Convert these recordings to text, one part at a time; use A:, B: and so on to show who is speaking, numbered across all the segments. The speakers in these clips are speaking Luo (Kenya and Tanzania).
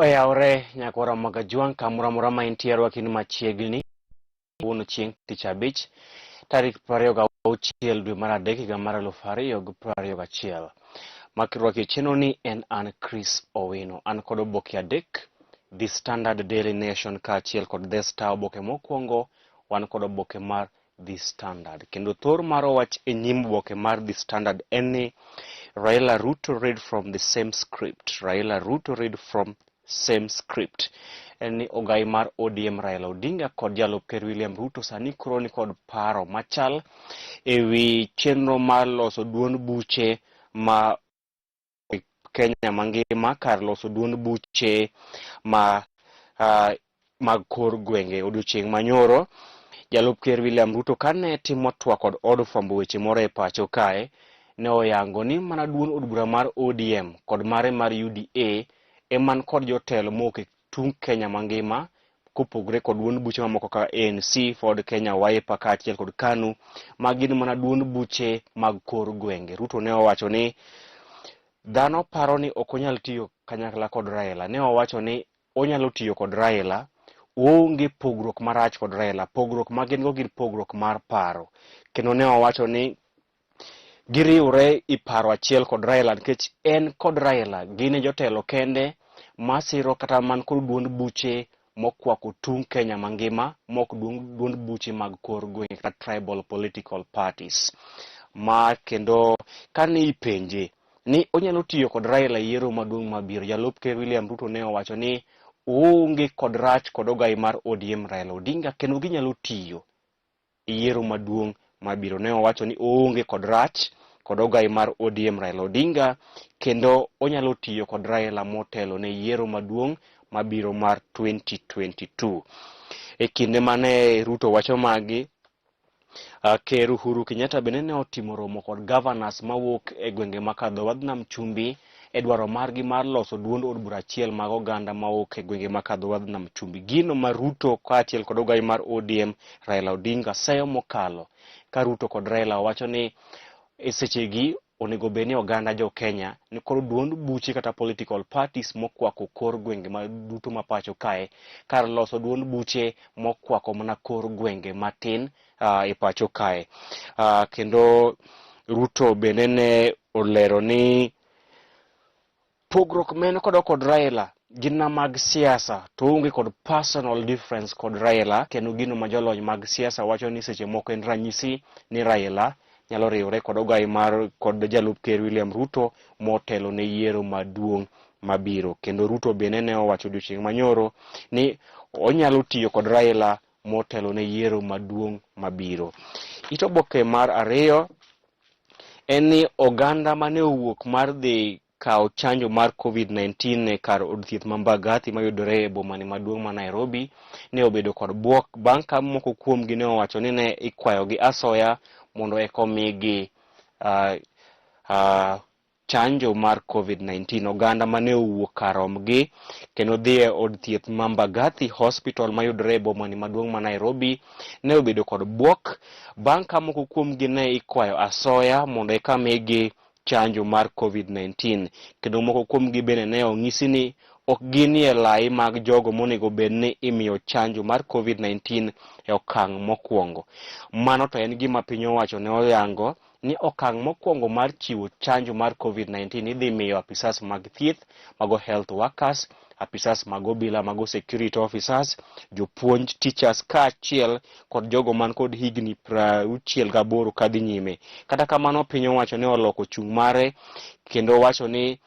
A: Oyawre nyakora Magajwang' kamoro amora ma intie rwaki ni machiegni kawuono chieng' tich abich tarik 26 dwe mar adek higa mar 2021. Makirwaki e chenro ni en an Chris Owino. An kod oboke adek, The Standard, Daily Nation kaachiel kod The Star. Oboke mokwongo wan kod oboke mar The Standard. Kendo thor mar wach e nyim oboke mar The Standard en ni Raila Ruto read from the same script. Raila Ruto read from same script. En ni ogai mar ODM Raila Odinga kod jalup ker William Ruto sani koro ni kod paro machal e wi chenro mar loso duond buche ma Kenya mangima kar loso duond buche ma mag kor gwenge. Odiochieng' manyoro jalup ker William Ruto kane timo twak kod od fwambo weche moro e pacho kae ne oyango ni mana duond od bura mar ODM kod mare mar UDA eman kod jotelo mowuok e tung' Kenya mangima kopogore kod duond buche mamoko kaka ANC, Ford Kenya, Wiper kaachiel kod KANU ma gin mana duond buche mag kor gwenge. Ruto ne owacho ni dhano paro ni ok onyal tiyo kanyakla kod Raila. Ne owacho ni onyalo tiyo kod Raila, oonge pogruok marach kod Raila, pogruok ma gin go gin pogruok mar paro. Kendo ne owacho ni giriwre i paro achiel kod Raila nikech en kod Raila gin e jotelo kende masiro kata man kod duond buche mokwako tung' Kenya mangima mok duond buche mag kor gwenge kata tribal political parties. Ma kendo kane ipenje ni onyalo tiyo kod Raila e yiero maduong' mabiro, jalup ker William Ruto ne owacho ni oonge kod rach kod ogai mar ODM Raila Odinga kendo ginyalo tiyo e yiero maduong' mabiro. Ne owacho ni oonge kod rach kod ogai mar ODM Raila Odinga kendo onyalo tiyo kod Raila motelo ne yiero maduong' mabiro mar 2022. E kinde mane Ruto wacho magi, Ker Uhuru Kenyatta bende ne otimo romo kod governors mawuok e gwenge ma kadho wadh nam chumbi e dwaro margi mar loso duond od bura achiel mag oganda mawuok e gwenge ma kadho wadh nam chumbi. Gino ma Ruto kaachiel kod ogai mar ODM Raila Odinga seyo mokalo ka Ruto kod Raila wacho ni e sechegi onego bed ni oganda jo Kenya ni kod duond buche kata political parties mokwako kor gwenge ma duto ma pacho kae kar loso duond buche mokwako mana kor gwenge matin e pacho kae. Kendo Ruto bende ne olero ni pogruok ma en kodo kod Raila gin na mag siasa to oonge kod personal difference kod Raila, kendo gino ma jolony mag siasa wacho ni seche moko en ranyisi ni Raila nyalo riwre kod ogai mar kod jalup ker William Ruto motelo ne yiero maduong' mabiro. Kendo Ruto bende ne owacho odiochieng' manyoro ni onyalo tiyo kod Raila motelo ne yiero maduong' mabiro. It oboke mar ariyo en ni oganda mane owuok mar dhi kawo chanjo mar COVID-19 e kar od thieth ma Mbagathi mayudore e bomani maduong' ma Nairobi ne obedo kod bwok bang' ka moko kuomgi ne owacho ni ne ikwayogi asoya mondo eka omigi chanjo mar COVID-19. Oganda mane owuok kar romgi kendo dhi e od thieth ma Mbagathi Hospital mayudore e bomani maduong' ma Nairobi ne obedo kod bwok bang' ka moko kuomgi ne ikwayo asoya mondo eka migi chanjo mar COVID-19, kendo moko kuomgi bende ne onyisi ni ok ginie lai mag jogo monego bed ni imiyo chanjo mar COVID-19 e okang' mokwongo. Mano to en gima piny owacho ne oyango ni okang' mokwongo mar chiwo chanjo mar COVID-19 idhi miyo apisas mag thieth, mago health workers, apisas mag obila, mago security officers, jopuonj, teachers, kaachiel kod jogo man kod higni 68 kadhi nyime. Kata kamano piny owacho ne oloko chung' mare kendo wacho ni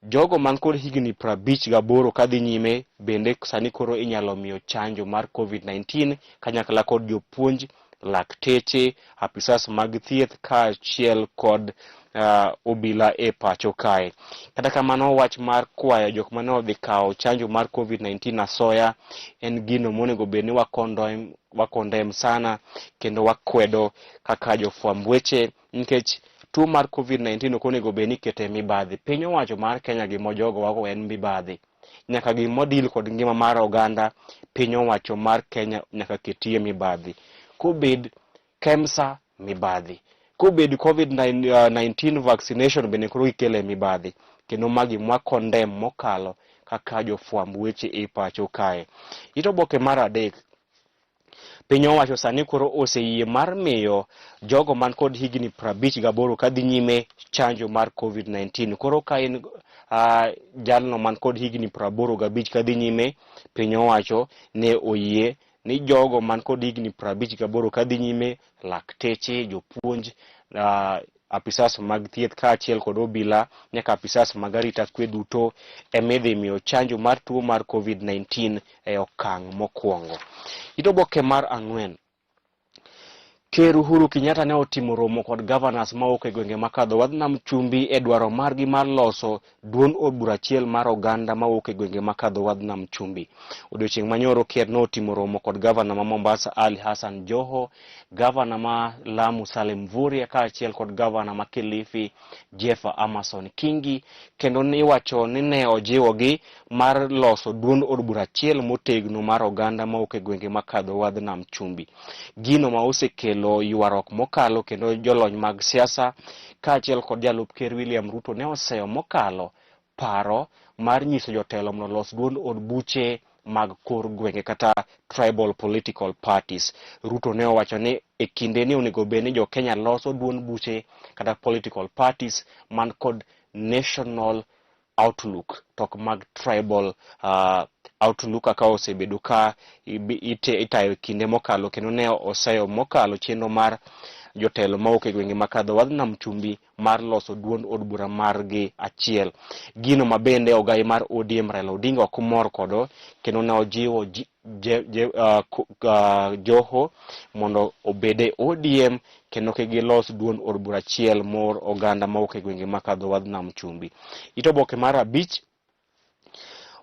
A: jogo man kod higni 58 kadhi nyime bende sani koro inyalo miyo chanjo mar COVID-19 kanyakla kod jopuonj, lakteche, apisas mag thieth kaachiel kod obila e pacho kae. Kata kamano wach mar kwayo jok mane odhi kawo chanjo mar COVID-19 asoya en gino monego bed ni wakondem sana kendo wakwedo kaka jofwamb weche nikech tuo mar COVID-19 ok onego bed ni ikete mibadhi. Piny owacho mar Kenya gima ojogo wago en mibadhi. Nyaka gima deal kod ngima mar oganda piny owacho mar Kenya nyaka ketie mibadhi. Kobed KEMSA mibadhi, kobed COVID-19 vaccination bende koro gikele mibadhi, kendo magi mwa condemn mokalo kaka jofwamb weche e pacho kae. It oboke mar adek, piny owacho sani koro oseyie mar miyo jogo man kod higni 58 kadhi nyime chanjo mar COVID-19. Koro ka in jalno man kod higni 85 kadhi nyime, piny owacho ne oyie ni jogo man kod higni 58 kadhi nyime, lakteche, jopuonj, apisas mag thieth kaachiel kod obila nyaka apisas mag arita kwe duto emidhi miyo chanjo mar tuo mar COVID-19 e okang' mokwongo. It oboke mar ang'wen, Ker Uhuru Kenyatta ne otimo romo kod governors mawuok e gwenge makadho wadh nam chumbi e dwaro margi mar loso duond od bura achiel mar oganda mawuok e gwenge makadho wadh nam chumbi. Odiochieng' manyoro ker ne otimo romo kod gavana ma Mombasa Ali Hassan Joho, gavana ma Lamu Salim Mvurya kaachiel kod gavana ma Kilifi Jeffer Amason Kingi, kendo iwacho ni ne ojiwogi mar loso duond od bura achiel motegno mar oganda mawuok e gwenge makadho wadh nam chumbi. Gino ma osekelo ywaruok mokalo kendo jolony mag siasa kaachiel kod jalup ker William Ruto ne oseyo mokalo paro mar nyiso jotelo mondo olos duond od buche mag kor gwenge kata tribal political parties. Ruto ne owacho ni e kinde ni onego bed ni jo Kenya loso duond buche kata political parties man kod national outlook to ok mag tribal outlook kaka osebedo ka itayo kinde mokalo, kendo ne oseyo mokalo chenro mar jotelo mawuok e gwenge makadho wadh nam chumbi mar loso duond od bura margi achiel. Gino ma bende ogai mar ODM Raila Odinga ok mor kodo, kendo ne ojiwo Joho mondo obed e ODM kendo kik gilos duond od bura achiel mor oganda mawuok e gwenge makadho wadh nam chumbi. It oboke mar abich,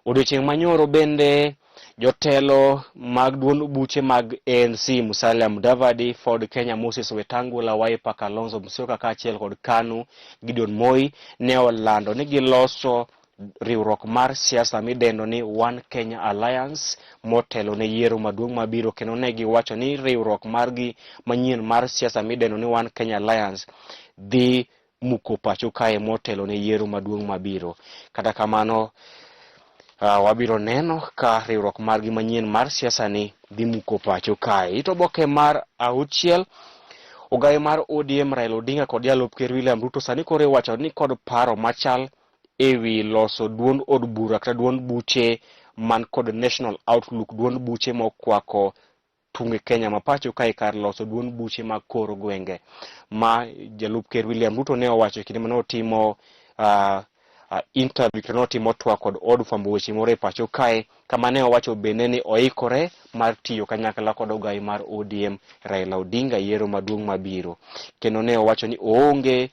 A: odiochieng' manyoro bende jotelo mag duond buche mag ANC Musalia Mudavadi, Ford Kenya Moses Wetangula, Wiper Kalonzo Musyoka kaachiel kod KANU Gideon Moi ne olando ni giloso riwruok mar siasa midendo ni One Kenya Alliance motelo ne yiero maduong' mabiro, kendo ne giwacho ni riwruok margi manyien mar siasa midendo ni One Kenya Alliance dhi muko pacho kae motelo ne yiero maduong' mabiro. Kata kamano, wabiro neno ka riwruok margi manyien mar siasa ni dhi muko pacho kae. It oboke mar auchiel, ogaye mar ODM Raila Odinga kod jalup ker William Ruto sani koro iwacho ni kod paro machal ewi loso duond od bura kata duond buche man kod national outlook, duond buche mokwako tunge Kenya ma pacho kae kar loso duond buche mag kor gwenge, ma jalup ker William Ruto ne owacho e kinde mane otimo interview kendo notimo twak kod od fwambo weche moro e pacho kae, kama ne owacho bende ni oikore mar tiyo kanyakla kod ogai mar ODM Raila Odinga yiero maduong' mabiro, kendo ne owacho ni oonge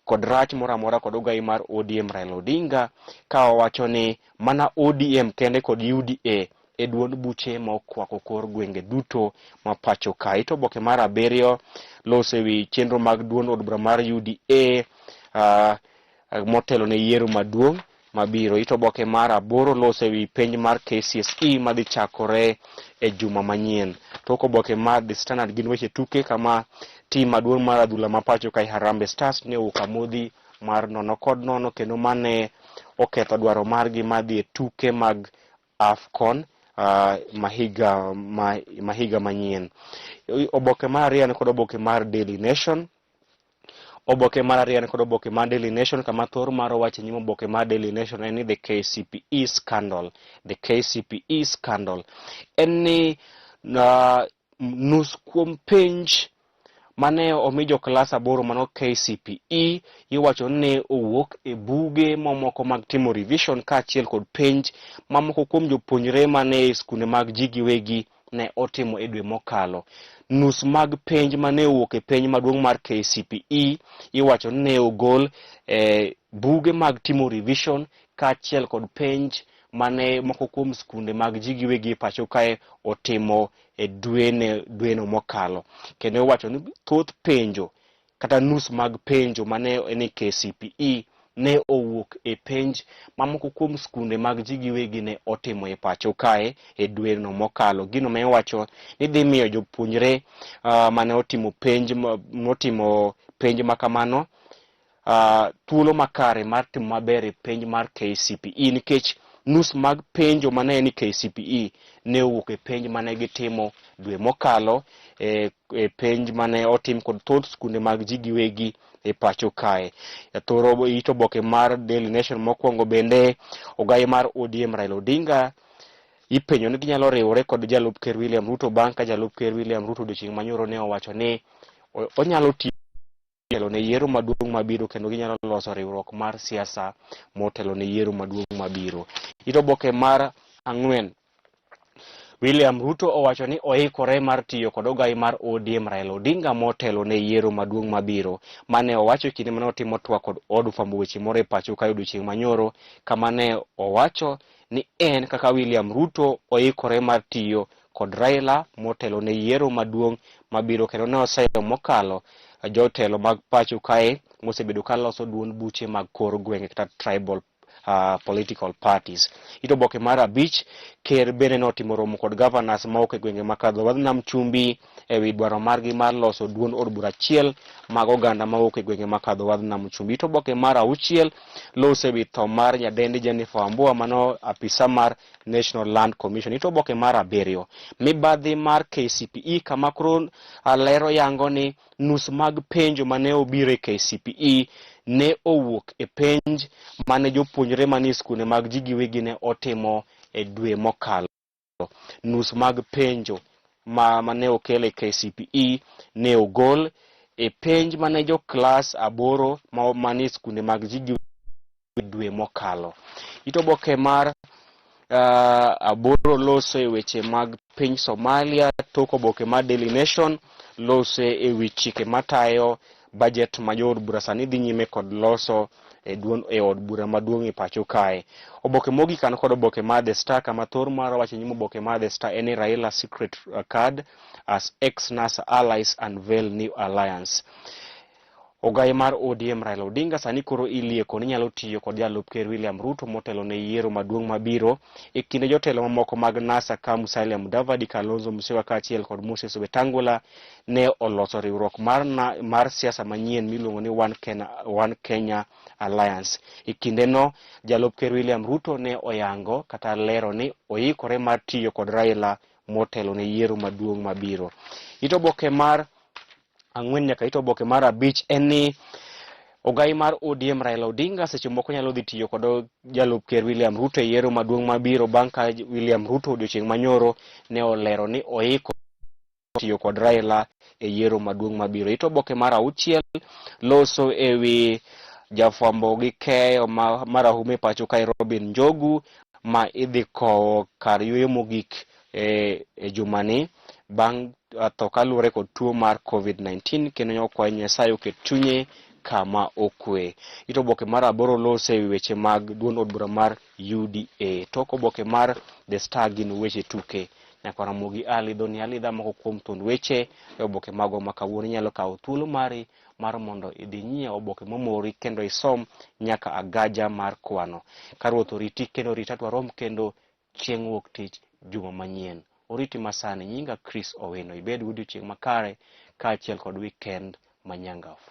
A: kod rach moro amora kod ogai mar ODM Raila Odinga, ka owacho ni mana ODM kende kod UDA e duond buche ma okwako kor gwenge duto ma pacho kae. Ito oboke mar abiriyo loso ewi chenro mag duond od bura mar UDA motelo ne yiero maduong' mabiro. Ito oboke mar aboro loso ewi penj mar KCSE madhi chakore e juma manyien. Tok oboke mar The Standard gin weche tuke, kama tim maduong' mar adhula ma pacho kae Harambee Stars ne owuok amodhi mar 0-0, kendo mane oketho dwaro margi mar dhi e tuke mag AFCON mahiga manyien. Oboke mar ariyo ni kod oboke mar Daily Nation. Oboke mar ariyo ni kod oboke mar Daily Nation, kama thor mar wach e nyim oboke mar Daily Nation en ni the KCPE scandal. The KCPE scandal en ni nus kuom penj mane omi jo klas aboro mano KCPE iwacho ni owuok e buge mamoko mag timo revision kaachiel kod penj mamoko kuom jopuonjre mane e skunde mag ji giwegi ne otimo e dwe mokalo. Nus mag penj mane owuok e penj maduong' mar KCPE iwacho ni ne ogol e buge mag timo revision kaachiel kod penj mane moko kuom skunde mag ji giwegi e pacho kae otimo e dweno mokalo. Kendo iwacho ni thoth penjo kata nus mag penjo mane ni KCPE ne owuok e penj mamoko kuom skunde mag ji giwegi ne otimo e pacho kae e dweno mokalo. Gino ma iwacho ni dhi miyo jopuonjre mane otimo penj notimo penj makamano thuolo makare mar timo maber e penj mar KCPE, nikech Nus mag penjo mane ni KCPE ne owuok e penj mane gitimo dwe mokalo e penj mane otim kod thoth skunde mag ji giwegi e pacho kae. Thoro it oboke mar Daily Nation mokwongo bende ogai mar ODM Raila Odinga ipenjo ni ginyalo riwore kod jalup ker William Ruto bang' ka jalup ker William Ruto odiochieng' manyoro ne owacho ni onyalo tiyo telo ne yiero maduong' mabiro kendo ginyalo loso riwruok mar siasa motelo ne yiero maduong' mabiro. It oboke mar ang'wen William Ruto owacho ni oikore mar tiyo kod ogai mar ODM Raila Odinga motelo ne yiero maduong' mabiro. Mane owacho e kinde mane otimo twak kod od fwambo weche moro e pacho kae odiochieng' manyoro kama ne owacho ni en kaka William Ruto oikore mar tiyo kod Raila motelo ne yiero maduong' mabiro kendo ne oseyo mokalo jotelo mag pacho kae mosebedo ka loso duond buche mag kor gwenge kata tribal political parties. It oboke mar abich, ker bende notimo romo kod governors mawuok e gwenge makadho wadh nam chumbi e wi dwaro margi mar loso duond od bura achiel mag oganda mawuok e gwenge makadho wadh nam chumbi. It oboke mar auchiel loso e wi tho mar nyadendi Jennifer Wambua mano apisa mar National Land Commission. It oboke mar abiriyo, mibadhi mar KCPE kama koro lero yango ni nus mag penjo mane obiro e KCPE ne owuok e penj mane jopuonjre manie skunde mag ji giwegi ne otimo e dwe mokalo. Nus mag penjo mane okel e KCPE ne ogol e penj mane jo klas aboro manie skunde mag ji giwegi dwe mokalo. It oboke mar aboro loso e weche mag piny Somalia, tok oboke mar Daily Nation loso e wi chike matayo budget ma jood bura sani dhi nyime kod loso e duond e od bura maduong' e pacho kae. Oboke mogik an kod oboke mar The Star kama thor mar wacho nyim oboke mar The Star en ni Raila secret card as ex-NASA allies unveil new alliance. Ogai mar ODM Raila Odinga sani koro ilieko ni nyalo tiyo kod jalup ker William Ruto motelo ne yiero maduong' mabiro e kinde jotelo mamoko mag NASA ka Musalia Mudavadi, Kalonzo Musyoka kaachiel kod Moses Wetangula ne oloso riwruok mar siasa manyien miluongo ni One Kenya, One Kenya Alliance. E kindeno jalup ker William Ruto ne oyango kata lero ni oikore mar tiyo kod Raila motelo ne yiero maduong' mabiro. It oboke mar ang'wen nyaka it oboke mar abich en ni ogai mar ODM Raila Odinga seche moko nyalo dhi tiyo kod jalup ker William Ruto e yiero maduong' mabiro bang' ka William Ruto odiochieng' manyoro ne olero ni oiko tiyo kod Raila e yiero maduong' mabiro. It oboke mar auchiel loso e wi jafwambo gi keyo marahuma e pacho kae Robin Njogu ma idhi kowo kar yueyo mogik e jumani bang' tho kaluwore kod tuo mar COVID-19 kendo okwayo Nyasaye oket chunye kama okwe. It oboke mar aboro loso e wi weche mag duond od bura mar UDA. Tok oboke mar The Star gin weche tuke. Nyaka Ramogi Ali dhoni alidha moko kuom thuond weche e oboke magwa ma kawuono. Inyalo kawo thuolo mari mar mondo idhi nyiew oboke momori kendo isom nyaka agaja mar kwano. Ka Ruoth oriti kendo orita to warom kendo chieng' wuok tich juma manyien. Oriti masani, nyinga Chris Owino. Ibed gi odiochieng' makare kaachiel kod weekend manyangafu.